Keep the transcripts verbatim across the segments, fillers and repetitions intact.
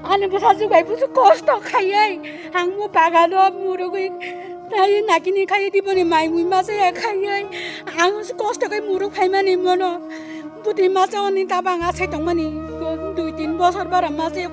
Ani bwsajwk bai busu kosto khaiwi ang bo bagano murugwi tai nakini khai diboni mai mui masa ya khaiwi ang busu kosto khai muruk phaimani mono bwtwi masa oni tabang asai tongmani dui tin bosor bara masa ya.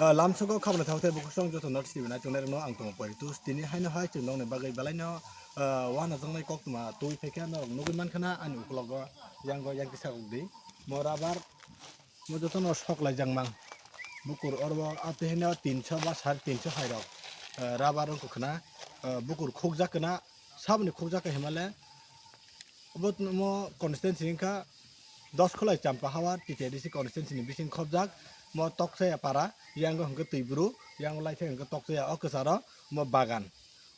Ah, lamsogo khabana thangthai bukhusong joto north sibina chongnai rokno ang tongo poritus tini haino hai chwng nokni bagwi belaino, ah, wana tongnai koktwma twi phaikha norok nugwi mankha na ani ukologo yango yang kisa ukdi mo rabar mo jotono sok laijak mang bukur oro atwi hino tinso ba sare tinso hai rok, ah, rabar wngkha khwna, ah, bukur khukjak khwna saboni khukjak kha himale. Obo mo constituency wngkha Doskhulai Champa Hawa T T A D C constituency ni bising khobjak mo Tokchaya para, yango hwnkhe Twibru, yango laithai hwnkhe Tokchaya o kwcharo mo bagan.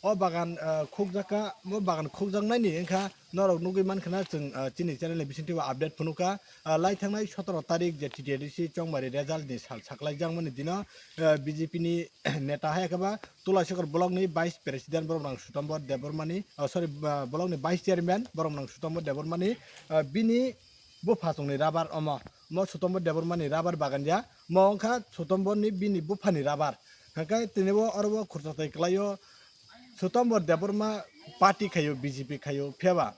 O bagan, ah, khukjak kha, mo bagan khukjaknaini wngkha norok nugwi mankha na chwng, ah, chini channel ni bisingtwi o update phunukha. Ah, laithangnai sotoro tarik je T T A D C chongmari result ni sal saklaijak mani dino, ah, B J P ni neta hai khe ba Tulasikhor block ni vice president borok nang Sutombor Debbarmani, oh, sorry, ba, block ni vice chairman borok nang Sutombor Debbarmani, ah, bini bupha chongni rabar omo, mo Sutombor Debbarmani rabar bagan ya, mo wngkha Sutombor ni bini bupha ni rabar. Hwnkhe tini bo oro o khursa tai kwlaio Sutombor Debbarma party khaio B J P khaio phiyaba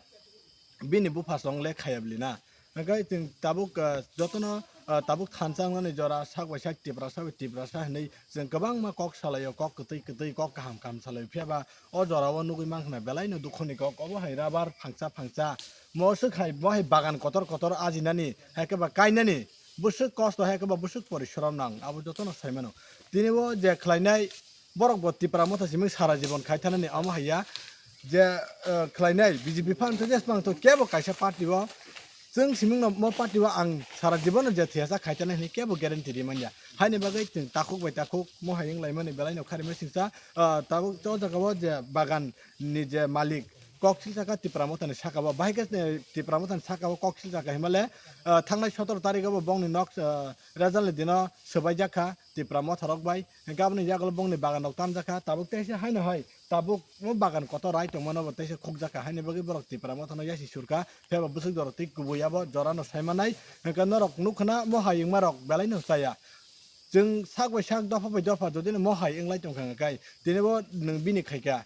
bini bupha chong le khaya bwlina. Hwnkhe chwng tabuk, ah, jotono, ah, tabuk thansa wngnani jora sak bai sak Tiprasa bai Tiprasa hinwi chwng kwbangma kok salaio, kok kwtwi kwtwi, kok kaham kaham salaio. Phiyaba o jorao nugwi mankha na belaino dukhoni kok, obo hai rabar phangsa phangsa. Mo swk hai, bo hai bagan kotor kotor ajinani, hai khe ba kainani, bwswk kosto, hai khe ba bwswk porishrom nang, abo jotono sai mano. Tini bo je khlainai, borok bo Tipra Motha simi sara jibon khai thanani omo hai ya je, eh, khlainai B J P phan to jesmang to kebo kaisa party o chwng siming no mo party o ang sara jibon no je thiyasa khai thanai hinwi kebo guarantee ri manya. Haini bagwi chwng takhuk bai takhuk mo hai wng lai mani belai no khari mai singsa, eh, tabuk o jaga o je bagan ni je malik kok silsa kha Tipra Motha ni saka o, bahai khe Tipra Motha ni saka o kok silsa kha himale, eh, thangnai sotoro tarik o bo bongni nok, eh, result ni dino swbaijak kha Tipra Motha rok bai. Hingke aboni yagulo bongni bagan rok tamjak kha, tabuk teisa haino hai, tabuk o bagan kotor rai tongmano bo teisa khukjak kha, haini bagwi borok Tipra Mothano yasi surkha, phiyaba bwswk jorok twi kubui abo jorano saimanai. Hingke norok nukha na mo hai wngma rok belai no chaya. Chwng sak bai sak, dopha bai dopha, jodi no mo hai wnglai tongkha hingke tini bo nwng bini khaikha.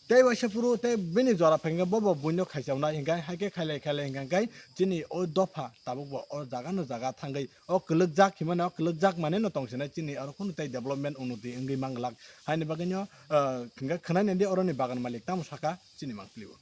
Tei waisa phuru tei bini jora phai hingke bo bo buino khaichawnai hingke, hai khe khailai khailai hingke chini o dopha tabuk bo o jaga no jaga thangwi o kwlwkjak himano, o kwlwkjak mane no tongsinai chini oro phano tei development unnoti wngwi manglak. Haini bagwino, ah, hwnkhe khwnai naidi oroni bagan malik tamo saka chini mangpili o.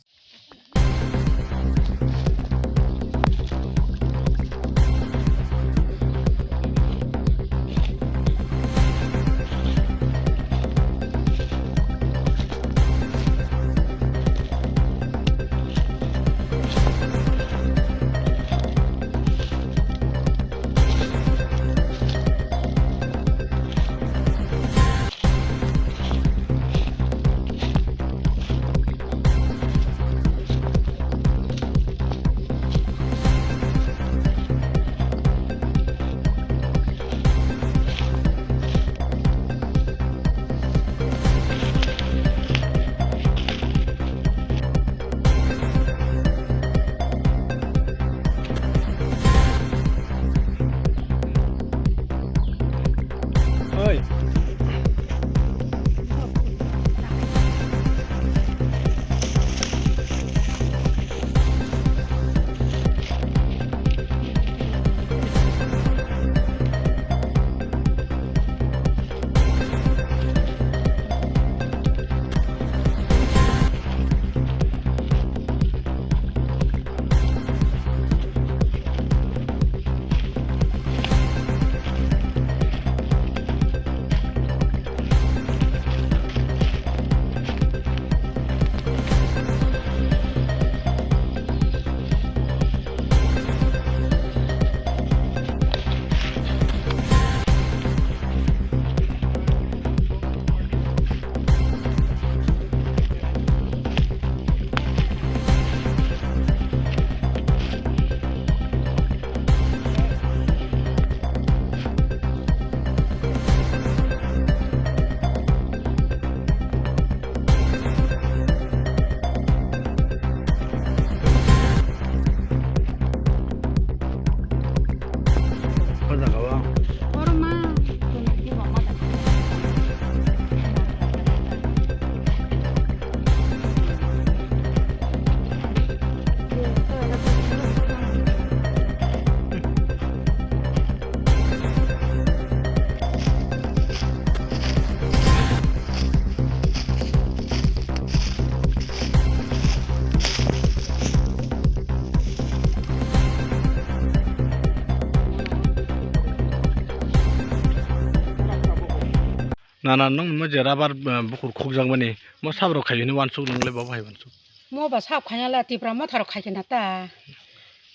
Nana, nwng mo je rubber, eh, bukur khukjakmani, mo sabrok khai hwnwi uansuk, nwng le bo hai uansuk? Mo ba sab khaina le Tipra Motha rok khai khe na ta.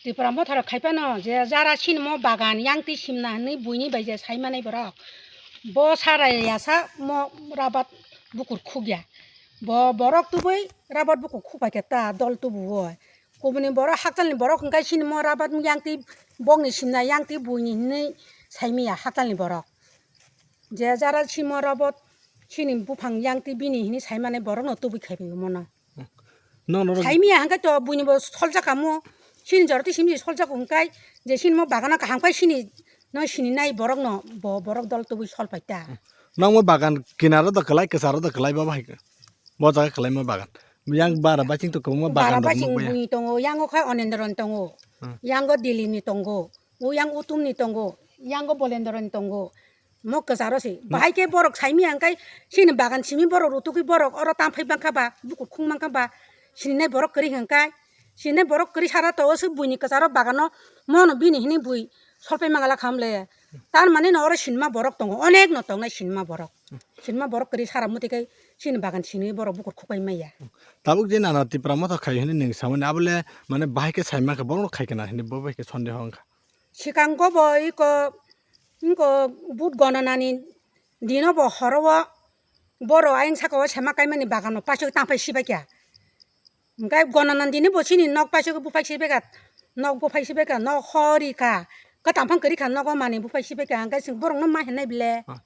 Tipra Motha rok khai phano je jara chini mo bagan yang twi simna hwnwi buini bai je sai manai borok. Bo sara yasa mo rubber bukur khukya. Bo borok tubui rubber bukur khuk pai khe ta dol tubu o. Kubuni borok hakchalni borok hwnkhe chini mo rubber yang twi bokni simna yang twi buini hwnwi sai manya hakchalni borok. Je jara chini mo rubber chini buphang yang twi bini hwnwi sai manai borokno tubui khai phai mono. Nono rw- Sai manya hwnkhe to buini bo soljak kamo. Chini jora twi simi soljak hwnkhe je chini mo bagano kaham khai chini no sini nai borokno bo borok dol tubui sol pai ta. Nang mo bagan kinaro da kwlai, kwcharo da kwlai, bo bai khe. Bo jaga kwlai mo bagan. Yang bara baching to kwbangma bagan rok nukbaya. Bara baching buini tongo, yango khai Onendron tongo. Hmm. Yango Dilini tongo. O yang Utumni tongo. Yango Bolendroni tongo. Mo kwcharo se. Hmm. Bahai khe borok saimi ang kai sini bagan simi borok rutugwi borok oro tamphai bangkha ba, bukur khung bangkha ba, sininai borok kwrwi hwnkhe, sininai borok kwrwi sara to o se buini kwcharo bagano mono bini hini bui solpai mangala khamle. Tar mani no oro sinma borok tongo, onek no tongnai sinma borok. Sinma borok kwrwi sara muti kai sini bagan sini borok bukur khukpai maya. Tabuk je nana Tipra Motha khai hini ning samani abole mane bahai khe saima khe borok no khai kana hini bo bai khe sondeho wngkha. Sikango bo iko, iko but gonanani dino bo horo o borok ayang saka o sema kaimani bagano paisok tangpai sibaikha. Hwnkhe gonanani dini bo chini nok paisok buphai sibaikha, nok buphai sibaikha, nok hori kha, kwtam phang kwrwi kha, nogo manwi buphai sibaikha, hwnkhe chwng borokno ma hinai bile. Ah.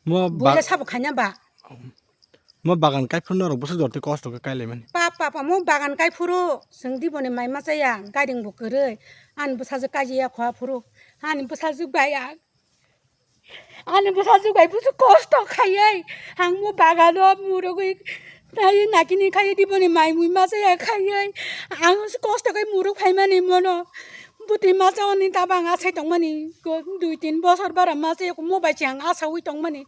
Mo buile ba- sabo khaina ba. Mo bagan kaiphuru norok bwswk jortwi kosto khe kailaimani. Pa, pa, pa, mo bagan kaiphuru chwng diboni mai ma chaya, gairing bo kwrwi. Ani bwsajwk kaijaya kho aphuru. Ani bwsajwk bai ang, ani bwsajwk bai bwswk kosto khaiwi ang mo bagano murugwi taiwi nakini khaiwi diboni mai mui ma chaya khaiwi ang kosto khe muruk phaimani mono. Bwtwi masa oni tabang asai tongmani, ko dui tin bosor bara masa yoko mo bai chang asawi tongmani.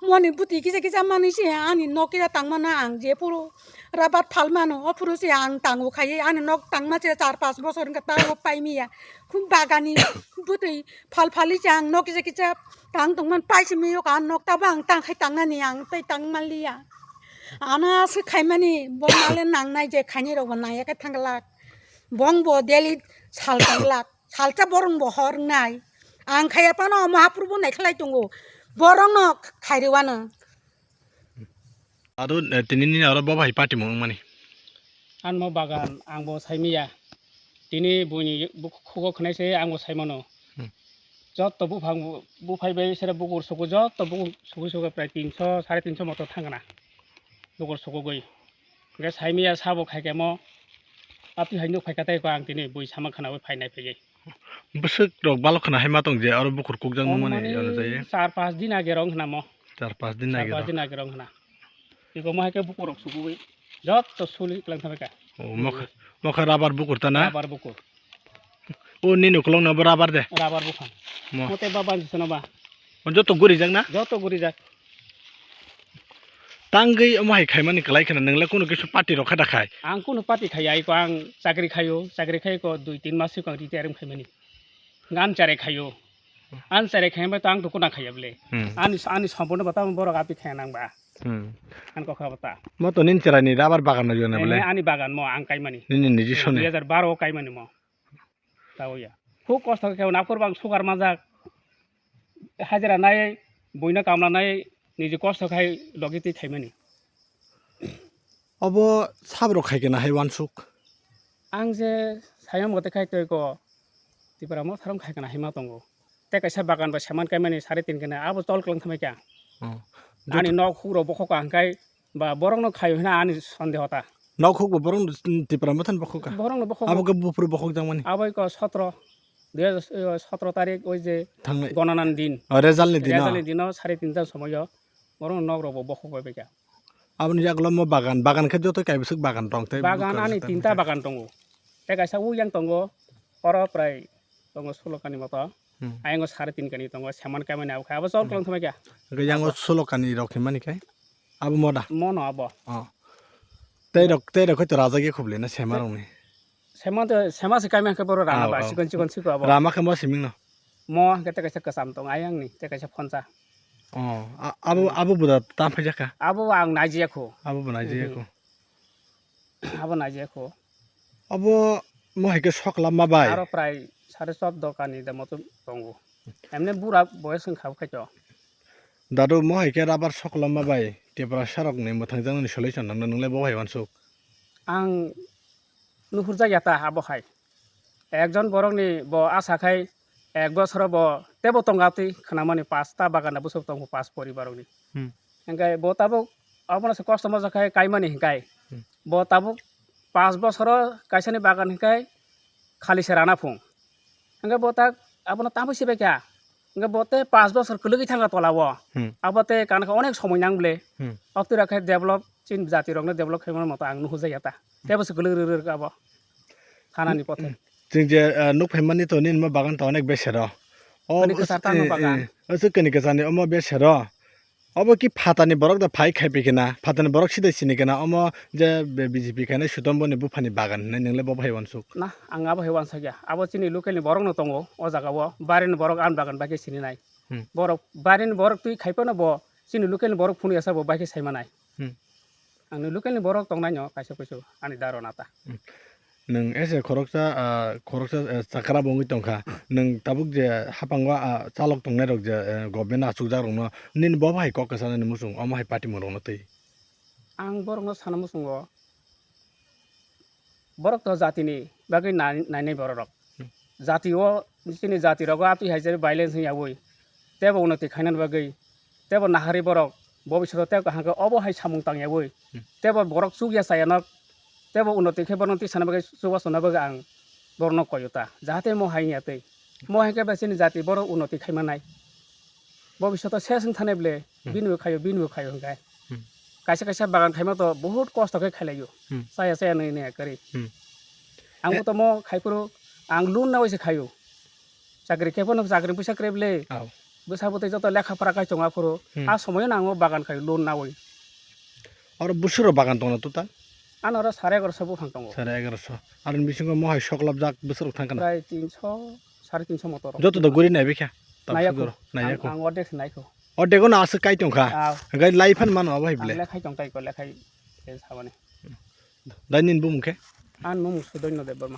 Moni bwtwi kisa kisa mani se ani nok kisa tangmano ang je phuru rabat phalmano, o phuru se ang tango khaiwi ani nok tangma se char pas bosor wngkha tango paimiya. Khum bagani bwtwi phal phali se ang nok kisa kisa tang tongmani paisimi yok ang nok tabo ang tang khai tangnani ang tei tang manliya. Ano aswk khaimani bo male nangnai je khainai rokbo nangya khe thangla. Bong bo daily sal tanglak, salsa borong bo hor wngnai. Ang khaya phano omo haphuru bo naikhlai tongo. Borong no khairi wano. Aro, eh, tini nini aro bo bai party mo wngmani. Anmo bagan ang bo saimiya. Tini buini buk-, khugo khwnai se ang bo saimano. Hmm. Jotto buphang bu-, buphai bai sere bukur suku jotto bukur suku suku prai tinso, sare tinso moto thangna. Bukur sukugwi. Hwnkhe saimiya sabo khaikhe mo, aphi hai nuk phaikha tei ko ang tini bui sama khwnaui phainai phaiwi. Bwswk rok balok khwna hai ma tong je aro bukur kukjak nung mani. Mani ano jaiye. Char pas din age rong khna mo. Char pas din age rong. Char pas din age rong khna. Iko mo hai khe bukur rok sugui jotto suli klang thamai kha. O mokha, mokha rabar bukur ta na? Rabar bukur. O nini ukulok no bo rabar de? Rabar buphang. Mo. Mote ba bansi sano ba. O joto gurijak na? Joto gurijak. Tangwi omo hai khaimani kwlai kheno, nwngle kunu kisu party rok kha da khai? Ang kunu party khaiya, iko ang chakri khaio, chakri khai ko dui tin mas siko ang retire wng khaimani. Ang chare khaio. Ang chare khaimani to ang to kuna khaiya bole. Hmm. Ani, ani sompono bata borok api khaya nang ba. Hmm. Ang kokha bata. Mo to nini chwraini rabar bagan no jona bole? Eh, ani bagan mo ang kaimani. Nini niji soni? Dui hajar baro o kaimani mo. Tao ya. Khub kosto khe naphur bang sugar majak. Hajira nai, buino kamla nai, niji kosto khai logi twi khaimani. Obo sabrok khai khe na hai uansuk. Ang je sayang mote khai twi ko Tipra Motha rok khai khe na hai ma tongo. Tei kaisa bagan bai saman kaimani sari tin khe na abo chol kwlwng thamai kha. Hmm. Ani nok huk rok bokhok ang khai ba borok no khaio hina ani sondeho ta. Nok huk bo borok no Tipra Motha ni bokhok kha. Borok no bokhok. Abo khe buphuru bokhok jang mani. Abo iko sotro, dui hajar sotro tarik oi je thangnai gononan din. O, result ni dino. Result ni dino sari tinta somoyo borok no nok rok bo bokhok bai bai kha. Aboni yagulo mo bagan, bagan khe joto kaibwswk bagan rong tei. Bagan ani tinta bagan tongo. Tei kaisa uyang tongo, oro prai tongo sulo kani moto. Hmm. Ayang o sari tin kani tongo, seman kamani abo kha, abo chol kwlwng thumai kha. Hwnkhe yang o sulo kani rok hinmani khe? Abo moda? Mono abo. Oh. Tei rok, tei rok khe to rajak ya khuble na sema rok ni? Sema to, sema se kami khe boro rana ba, oh, oh, sikon sikon siko abo. Rama khe mo siming no? Mo hwnkhe tei kaisa kwcham tong ayang ni, tei kaisa phonsa. Oh, a-, abo, abo bo da tam phai jakha? Abo ang naijiya kho. Abo bo naijiya kho. Abo naijiya kho. Abo mo hai khe soklam ma bai? Aro prai sare chobdo kani da moto tongo. Emne bura boyes wngkha bo khaito. Dadu, mo hai khe rabar soklam ma bai Tiprasa rok ni mwthang jaknani solution nangno, nwng le bo hai uansuk? Ang nuhurjak ya ta abo hai. Ekjon borok ni bo asa khai ek bosoro bo tebo tonga twi khwnamani pasta bagan da bwswk tongo pas poribar rok ni. Hmm. Hingkai bo tabuk abono se kosto moja khai kaimani hingkai. Hmm. Bo tabuk pas bosoro kaisani bagan hingkai khali se rana phung. Hingke bo tak abono tamo sibai kha. Hingke bo te pas bosor kwlwgwi thangkha tola o. Hmm. Abo te kana khe onek somoi nang bole. Hmm. Obtwi rok khe develop, chini jati rokno develop khaimani moto ang nuhujak ya ta. Tebo se kwlwk rwrwk abo. Thanani pothe. Chwng je, ah, nuk phaimani to nini ma bagan to onek besero. O kwni kwchar tamo eh, bagan. Eh, o chwng kwni kwcharni omo besero. Obo ki phatani borok da phai khai pi kena, phatani borok sidai sini kena, omo je B J P khainai Sutom boni buphani bagan hinwi nwng le bo bahai uansuk. Na, ang abo hai uansuk ya. Abo chini local ni borok no tongo, o jaga o. Bari ni borok ani bagan bai khe sini nai. Hmm. Borok, bari ni borok twi khai phano bo, chini local ni borok phunu ya sa bo bai khe sai manai. Hmm. Ang ni local ni borok tong nai no, kaisa kuisu, ani daro nata. Hmm. Nwng ese khoroksa, ah, khoroksa, eh, chakra bo wngwi tongkha. Nwng tabuk je haphango, ah, chalok tongnai rok je, eh, government achukjak rokno nini bo hai kok kwchanani muchung, omo hai party mung rokno twi? Ang borokno sana muchungo, borok to jatini bagwi nai-, nainai borok rok. Hmm. Jati o, chini jati rogo atwi hai je violence wngya ui. Tebo unnoti khainani bagwi, tebo nahari borok, bobishoto tebo kaham khe obo hai samung tangya ui. Hmm. Tebo borok chukya chaya nok, tebo unnoti khe borokno tisana bagwi, chubachu na bagwi ang borokno koyo ta. Jahate mo hai wngya twi. Mo hai khe ba chini jati borok unnoti khai manai. Bobishoto ses wng thane ble, hmm, bini bo khaio, bini bo khaio hwnkhe. Hmm. Kaisa kaisa bagan khaima to bahut kosto khe khailaio. Hmm. Chaya chaya nai nai kwrwi. Hmm. Ang bo to mo khai phuru ang loan nawi se khaio. Chakri khe phano chakri puisa kre ble. Aw. Bwsa bwtwi joto lekha pora kai chonga phuru. Hmm. A somoyo no ang o bagan khaio loan nawi. Oro bwswk rok bagan tongna total? Ano oro sare egaroso buphang tongo. Sare egaroso. Aroni bisingo mo hai soklapjak bwswk rok thang kana? Prai tinso, sare tinso motor. Joto do guri nai bikha. Naiya kho. Naiya kho. Ang, ang ordek se nai kho. Ordek no aswk kai tongkha. Aw. Gai lai phan mano abo hai ble. Ang lekhai tong tai ko, lekhai se sabani. Dai nini bumung khe? Ang bumung Sudoino Debbarma.